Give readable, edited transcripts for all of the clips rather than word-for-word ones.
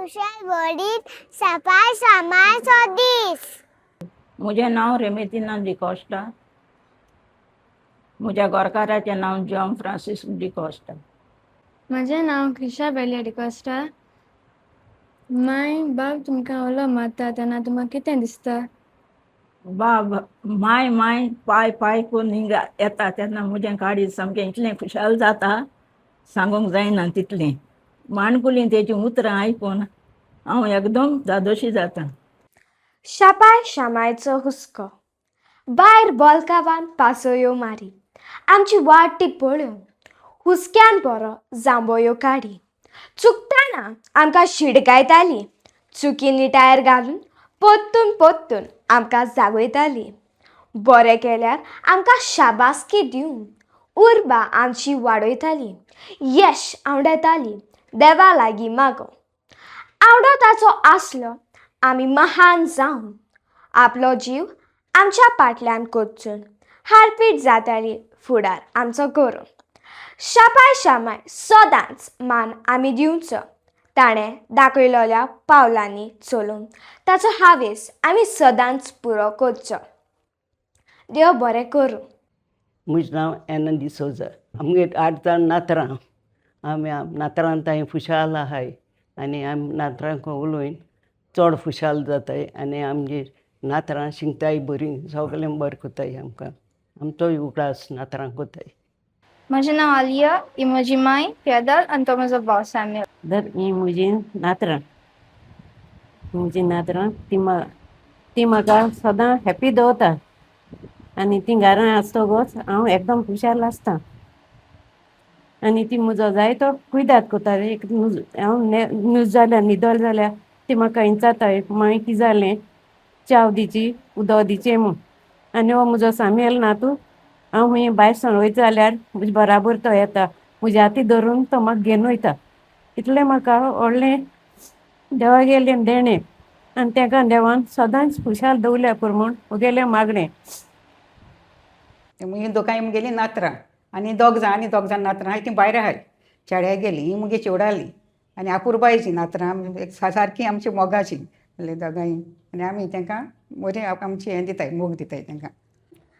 खुशाल वडील सफाय सामायचो दीस. म्हजें नांव रेमेतिना डिकॉस्टा. म्हज्या गोरकाराचें नांव जॉन फ्रांसीस डिकॉस्टा. म्हजें नांव क्रिशा बेलिया डिकॉस्टा. माय बाब तुमकां उलो मारता तेन्ना तुमकां कितें दिसता? बाब माय माय पाय पाय करून हिंगा येता तेन्ना म्हजें काळीज सामकें इतलें खुशाल जाता, सांगूंक जायना तितलें. माणकुलीं तेचीं उतरां आयकून हांव एकदम धादोशी जाता. शापाय शामायचो हुस्को भायर बोलकावान पासयो मारी, आमची वाट ती पळोवन हुस्क्यान बरो जांबोयो काडी. चुकतना आमकां शिडकायताली, चुकींनी टायर घालून परतून परतून आमकां जागयताली. बरें केल्यार आमकां शाबासकी दिवन उर्बा आमची वाडयताली. यश आंवडेताली देवा लागीं मागो. आवडो ताचो आसलो आमी महान जावन आपलो जीव आमच्या पाटल्यान कोचून हारपीट जाताली फुडार आमचो करून. शापाय शामाय सदांच मान आमी दिवचो, ताणें दाखयलेल्या पावलांनी चलून ताचो हावेस आमी सदांच पुरो करचो. देव बरें करूं. म्हजें नांव एनन डिसोजा. आमगेर 8 जाण नातरां. आमी नातरां तांय खुशाल आहाय आनी आमी नातरांक उलोवन चड खुशाल जाताय आनी आमगेर नातरां शिंकताय बरीं, सगलें बरें कोत्ताय आमकां. आमचोय उगडास नातरां कोत्ताय. म्हजें नांव आलिया, ही म्हजी माय पेदाल आनी तो म्हजो भाव सॅम्युअल. दर ही म्हजी नातरां, म्हजी नातरां ती म्हाका सदां हॅप्पी दवरता आनी ती घरां आसतकच हांव एकदम खुशाल आसता आनी ती म्हजो जायतो कुयदाद कोत्ता. एक हांव न्यूज जाल्यार न्हिदल जाल्यार ती म्हाका इंचाताय, मागीर कितें जालें, च्याव दिची, उदक दिचें म्हूण. आनी हो म्हजो सामेल नातू, हांव खंय भायर सरून वयता जाल्यार म्हजे बराबर तो येता, म्हज्या हाती धरून तो म्हाका घेवन वयता. इतलें म्हाका व्हडलें देवागेलें देणें आनी तेका देवान सदांच खुशाल दवरल्या पुरो म्हूण म्हगेलें मागणें. ही दोगांय म्हगेलीं नातरां आनी दोग जाण, आनी दोग जाण नातरां आहाय तीं भायर आहाय, चेड्या गेलीं. ही मुगे चेवडाली आनी अपुरबायेचीं नातरां, सारकीं आमची मोगाचीं म्हणल्यार दोगांय. आनी आमी तांकां बरें आमचें हें दिताय, मोग दिताय तांकां.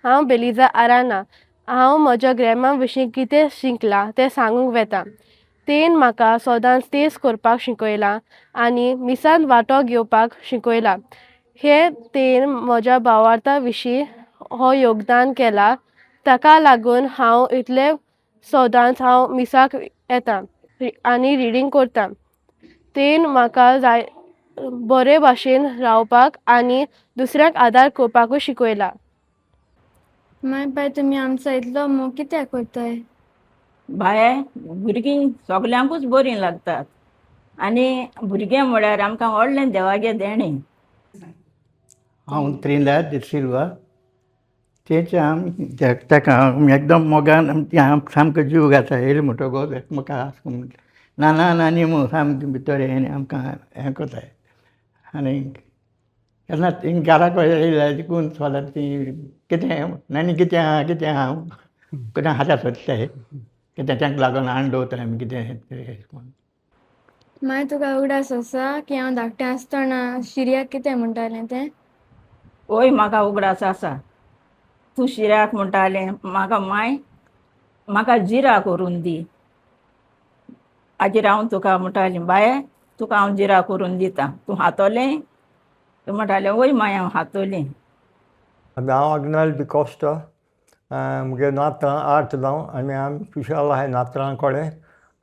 हांव बेलिजा आराना. हांव म्हज्या ग्रॅमा विशीं कितें शिकलां तें सांगूंक वेता. तेन म्हाका सदांच तेज करपाक शिकयलां आनी मिसान वांटो घेवपाक शिकयलां. हे तेन म्हज्या भावार्था विशीं हो योगदान केला, ताका लागून हांव इतलें सदांच हांव मिसाक येता आनी रिडींग करता. तेन म्हाका जाय बरे भाशेन रावपाक आनी दुसऱ्यांक आदार करपाकूय शिकयला. माय पाय तुमी आमचो इतलो मोग कित्याक करताय? बाये, भुरगीं सगल्यांकूच बरीं लागतात आनी भुरगें म्हळ्यार आमकां व्हडलें देवागें देणें. हांव त्रिंदाद डिसिल्वा. तेचे आमी ताका आमी एकदम मोगान सामको जीव घालता. येयले म्हणटकूच एकमेका नाना नानी म्हूण सामकें भितर हें आमकां हें कोताय. आनी केन्ना ती घराक येयल्यार देखून सोदां ती कितें नानी कितें आहा, कितें आहा, कितें हाता सोदताय, कितें तांकां लागून हाडून दवरताय आमी कितें करून. माय तुका उगडास आसा की हांव धाकटें आसतना शिरयाक कितें म्हणटालें तें? वय, म्हाका उगडास आसा. तूं शिऱ्याक म्हणटालें म्हाका, माय म्हाका जिरा करून दी. मागीर हांव तुका म्हणटालें, बाये तुका हांव जिरा करून दिता, तूं खातलें? तूं म्हणटालें, वय माय हांव खातलें. हांव आग्नेल डिकॉस्टा. म्हगे नातरां 8 जावं आनी आमी खुशाल आहाय नातरां कडेन.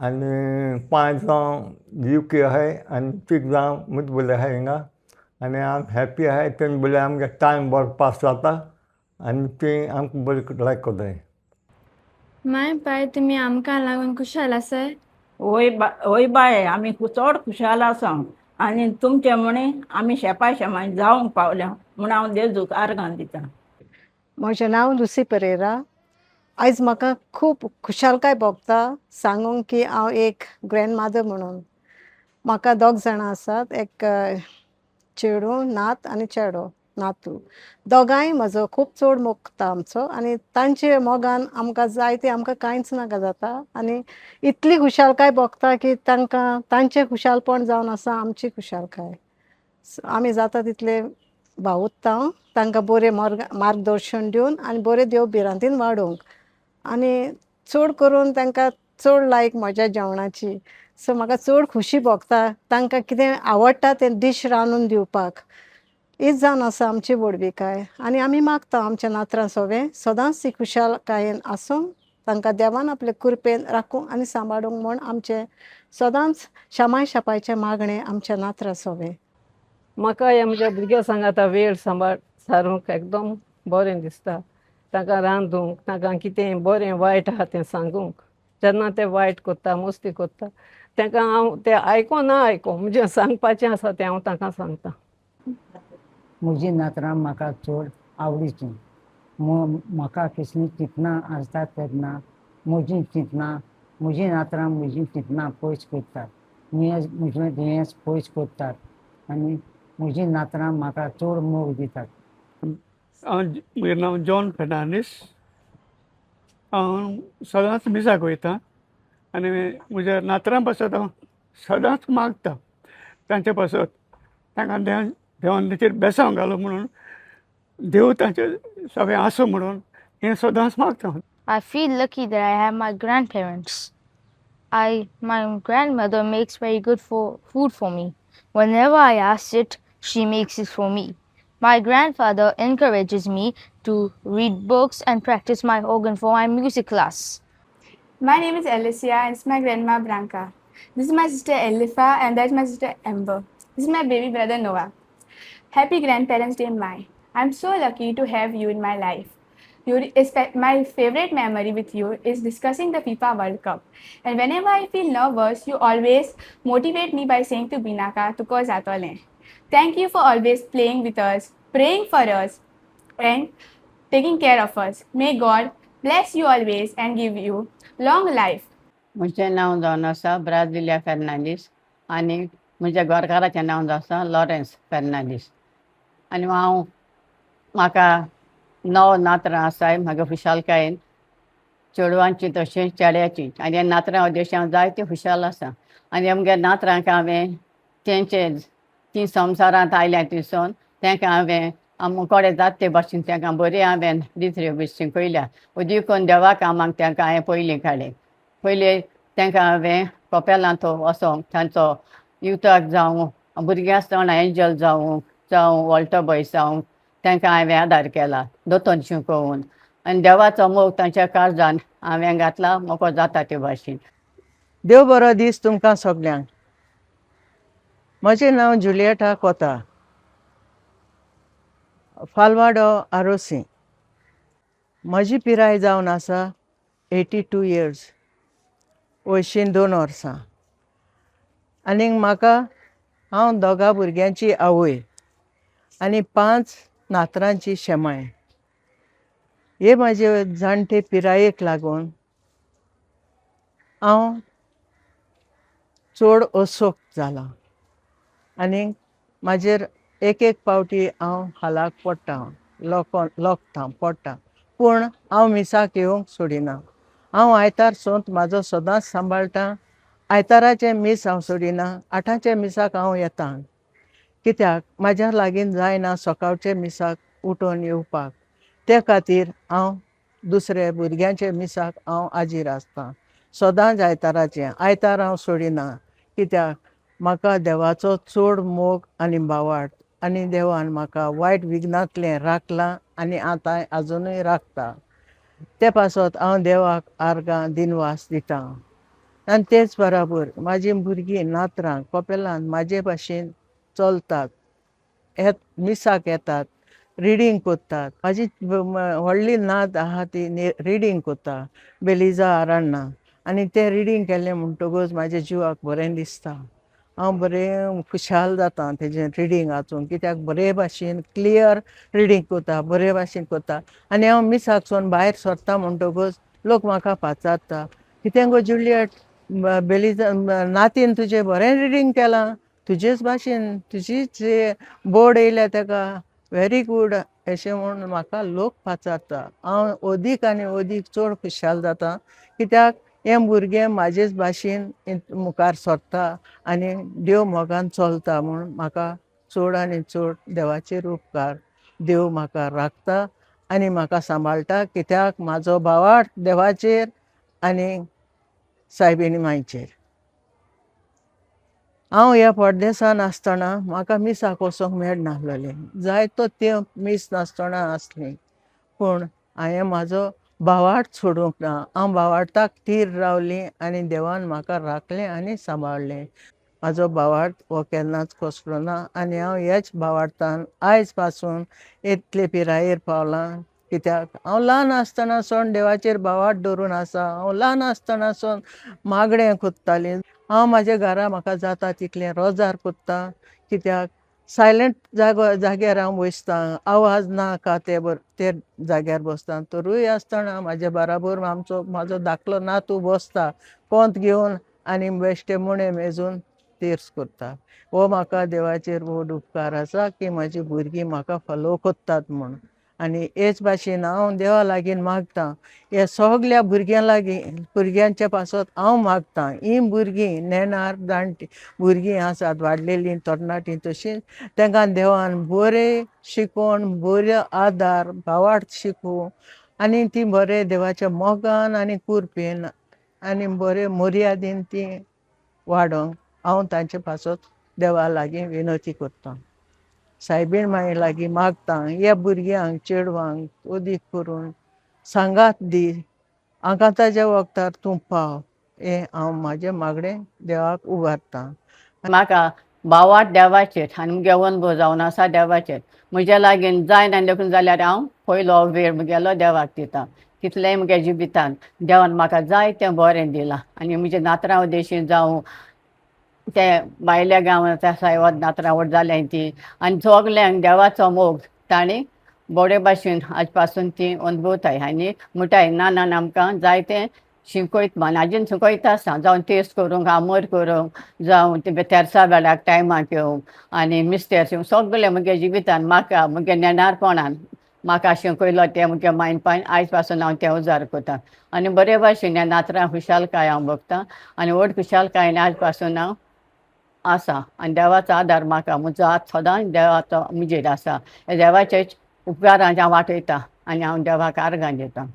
आनी 5 जावं युके आहाय आनी 3 जावं मुतबुले आहाय हिंगा. आनी आमी हॅप्पी आहाय तेंचे बोले, आमगे टायम बरो पास जाता आनी तीं आमकां बरी लायक कोताय. माय पाय तुमी आमकां लागून खुशाल आसाय? वय वय बाये, आमी चड खुशाल आसा आनी तुमचे म्हणे आमी शेपाय शेमाय जावंक पावल्या म्हूण हांव जेजूक आर्गां दिता. म्हजें नांव लुसी परेरा. आयज म्हाका खूब खुशालकाय भोगता सांगूंक की हांव एक ग्रँडमादर म्हणून. म्हाका दोग जाणां आसात, एक चेडूं नात आनी चेडो. नातू दोगांय म्हजो खूब चड मोगता आमचो आनी तांचे मोगान आमकां जाय तें आमकां कांयच नाका जाता आनी इतली खुशालकाय भोगता की तांकां तांचें खुशालपण जावन आसा आमची खुशालकाय. आमी जाता तितले भावुरता तांकां बरें मार्गदर्शन दिवन आनी बरें देव भिरांतीन वाडोवंक आनी चड करून तांकां चड लायक म्हज्या जेवणाची. सो म्हाका चड खोशी भोगता तांकां कितें आवडटा तें डीश रांदून दिवपाक. हीच जावन आसा आमची व्हडविकाय आनी आमी मागता आमच्या नातरां सोवें सदांच ती खुशालकायेन आसूं तांकां देवान आपले कृपेन राखूं आनी सांबाळूंक म्हूण आमचें सदांच शामाय शापायचें मागणें आमच्या नातरां सोवें. म्हाका ह्या म्हज्या भुरग्यां सांगाता वेळ सांबाळ सारूंक एकदम बरें दिसता. तांकां रांदूंक, तांकां कितें बरें वायट आहा तें सांगूंक. जेन्ना ते वायट कोत्ता, मस्ती कोत्ता, तांकां हांव तें आयको ना आयको म्हजें सांगपाचें आसा तें हांव तांकां सांगता. म्हजी नातरां म्हाका चड आवडीचीं. म्हाका कसलीं चिंतनां आसतात तेन्ना म्हजीं चिंतनां म्हजीं नातरां म्हजीं चिंतनां पयस करतात, दुयेंस म्हजें दुयेंस पयस करतात आनी म्हजीं नातरां म्हाका चड मोग दितात. हांव, म्हजें नांव जॉन फेर्नांडीस. हांव सदांच मिसाक वयता आनी म्हज्या नातरां पासत हांव सदांच मागता तांचे पासत, तांकां देवान तांचेर बेसांव घालो म्हणून, देव तांचे सगळें आसूं म्हणून हें सदांच मागता. I feel lucky that I have my grandparents. My grandmother makes very good food for me. Whenever I ask it, she makes it for me. My grandfather encourages me to read books and practice my organ for my music class. My name is Alicia and it's my grandma Branca. This is my sister Elifa and that's my sister Amber. This is my baby brother Noah. Happy Grandparents' Day, Mai. I'm so lucky to have you in my life. My favorite memory with you is discussing the FIFA World Cup. And whenever I feel nervous, you always motivate me by saying to Binaka, Tuko Zatole. Thank you for always playing with us, praying for us, and taking care of us. May God bless you always and give you long life. म्हजें नांव जावन आसा Brasilia Fernandes आनी म्हज्या गोरकाराचें नांव जावन आसा Lawrence Fernandes. आनी हांव म्हाका 9 नातरां आसाय म्हाका खुशालकायेन, चेडवांची तशेंच चेड्याची. आनी ह्या नातरां उद्देश हांव जायते खुशाल आसा. आनी आमगे नातरांक हांवें तेंचे ती संवसारांत आयल्या थंयसून तांकां हांवें आमकोडे जाता ते भाशेन तांकां बरी हांवें रित बी शिकयल्या. उदीक देवा कामाक तांकां हांवें पयलीं काडलें. पयलीं तांकां हांवें कोपेलांत वचोंक तांचो युथाक जावं, भुरगीं आसतना एंजल जावं, जावं वॉल्टर बॉयस जावं, तांकां हांवें आदार केला दोतोन शिकोवन. आनी देवाचो मोग तांच्या काळजान हांवें घातला म्हाका जाता ते भाशेन. देव बरो दीस तुमकां सगल्यांक. म्हजें नांव जुलियटा कोता, फालवाडो आरोसी. म्हजी पिराय जावन आसा 82 इयर्स, 82 वर्सां. आनीक म्हाका हांव दोगा भुरग्यांची आवय आनी 5 नातरांची शेमाय. हे म्हाजे जाणटे पिरायेक लागून हांव चड असोक्त जालां आनी म्हाजेर एक एक पावटी हांव हालाक पडटा, लोकतां पडटा, पूण हांव मिसाक येवंक सोडिना. हांव आयतार सोंत म्हाजो सदांच सांबाळटा. आयताराचें मीस हांव सोडिना, 8ांच्या मिसाक हांव येता. कित्याक म्हाज्या लागीं जायना सकाळचे मिसाक उठोन येवपाक, ते खातीर हांव दुसरे भुरग्यांचे मिसाक हांव हाजीर आसता सदांच. आयताराचें आयतार हांव सोडिना, कित्याक म्हाका देवाचो चड मोग आनी भावार्थ आनी देवान म्हाका वायट विघ्नांतलें राखलां आनी आतां आजुनूय राखता. ते पासत हांव देवाक आर्गां दिनवास दिता. आनी तेच बराबर म्हाजी भुरगीं नातरां कोपेलान म्हाजे भाशेन चलतात, मिसाक येतात, रिडींग करतात. म्हाजी व्हडली नात आहा ती रिडींग करता, बेलिजा आरण्णा. आनी तें रिडींग केलें म्हणटकूच म्हाज्या जिवाक बरें दिसता. हांव बरें खुशाल जाता तेजें रिडींग वाचून, कित्याक बरे भाशेन क्लियर रिडींग करता, बरे भाशेन करता. आनी हांव मिसाकसून भायर सरता म्हणटकूच लोक म्हाका पाचारता, कितें गो जुलियट, बेलिजा नातीन तुजें बरें रिडींग केलां, तुजेच भाशेन तुजीच बोर्ड येयल्या तेका, व्हेरी गूड अशें म्हूण म्हाका लोक पाचारता. हांव अदीक आनी अदीक चड खुशाल जाता कित्याक हें भुरगें म्हाजेच भाशेन मुखार सरता आनी देव मोगान चलता म्हूण म्हाका चड आनी चड देवाचेर उपकार. देव म्हाका राखता आनी म्हाका सांबाळटा कित्याक म्हाजो भावार्थ देवाचेर आनी सायबिणी मांयचेर. हांव ह्या परदेसान आसतना म्हाका मिसाक वचोंक मेळनासलें, जायतो तेंप मीस नासतना आसलें, पूण हांवें म्हाजो भावार्थ सोडूंक ना. हांव भावार्थाक थीर रावलें आनी देवान म्हाका राखलें आनी सांबाळ्ळें. म्हाजो भावार्थ हो केन्नाच कोसलो ना आनी हांव ह्याच भावार्थान आयज पासून इतले पिरायेर पावलां कित्याक हांव ल्हान आसतना सावन देवाचेर भावार्थ दवरून आसा. हांव ल्हान आसतना सावन मागणें कोत्तालें. हांव म्हाज्या घरा म्हाका जाता तितलें रोजार कोत्तां कित्याक सायलंट जागो जाग्यार हांव बसतां, आवाज नाका ते ते जाग्यार बसता. तरूय आसतना म्हाजे बराबर आमचो म्हाजो धाकलो नातू बसता कोंत घेवन आनी बेश्टे मुणे मेजून तेर्स करता. हो म्हाका देवाचेर व्हड उपकार आसा की म्हाजी भुरगीं म्हाका फोलो कोत्तात म्हूण. आनी हेच भाशेन हांव देवा लागीं मागतां, ह्या सगल्या भुरग्यां लागीं भुरग्यांच्या पासत हांव मागतां, हीं भुरगीं नेणार जाणटीं भुरगीं आसात वाडलेलीं तरणाटीं तशींच तांकां देवान बरें शिकोवन बरो आदार भावार्थ शिकोवं आनी तीं बरें देवाच्या मोगान आनी कुरपेन आनी बरे मर्यादेन तीं वाडोवंक हांव तांचे पासत देवा लागीं विनवती करतां. सायबीण माये लागीं मागतां ह्या भुरग्यांक चेडवांक अदीक करून सांगात दी, आकांताच्या वखदार तूं पाव, हें हांव म्हाजें मागणें देवाक उबारतां. म्हाका भावार्थ देवाचेर आनी मुगे अनुभव जावन आसा देवाचेर. म्हज्या लागीं जायना देखून जाल्यार हांव पयलो वेळ मुगेलो देवाक दिता. तितलेंय मुगे जिवितान देवान म्हाका जाय तें बरें दिलां आनी म्हज्या नातरां उदेशीं जावं ते भायल्या गांवांत आसा नातरां व्हड जाल्यां ती आनी सगल्यांक देवाचो मोग तांणी बरे भाशेन आज पासून ती अनुभवताय आनी म्हणटाय ना ना आमकां जायतें शिकयत मान आजून शिकयता आसा, जावं तेर्स करूंक, आमोर करूंक, जावं तेर्सा वेळाक टायमाक येवंक आनी मिस्तेर सगळें मुगे जिवितान म्हाका मुगे नेणारपणान म्हाका शिकयलो तें मुगे मायन पायन आयज पासून हांव तें उजार करता आनी बरे भाशेन ह्या नातरां खुशालकाय हांव बगता आनी व्हड खुशालकायेन आज पासून हांव आसा आनी देवाचो आदार म्हाका म्हजो हात सदांच देवाचो म्हजेर आसा. देवाचे उपकारांचे हांव वाटयता आनी हांव देवाक आर्गां दितां.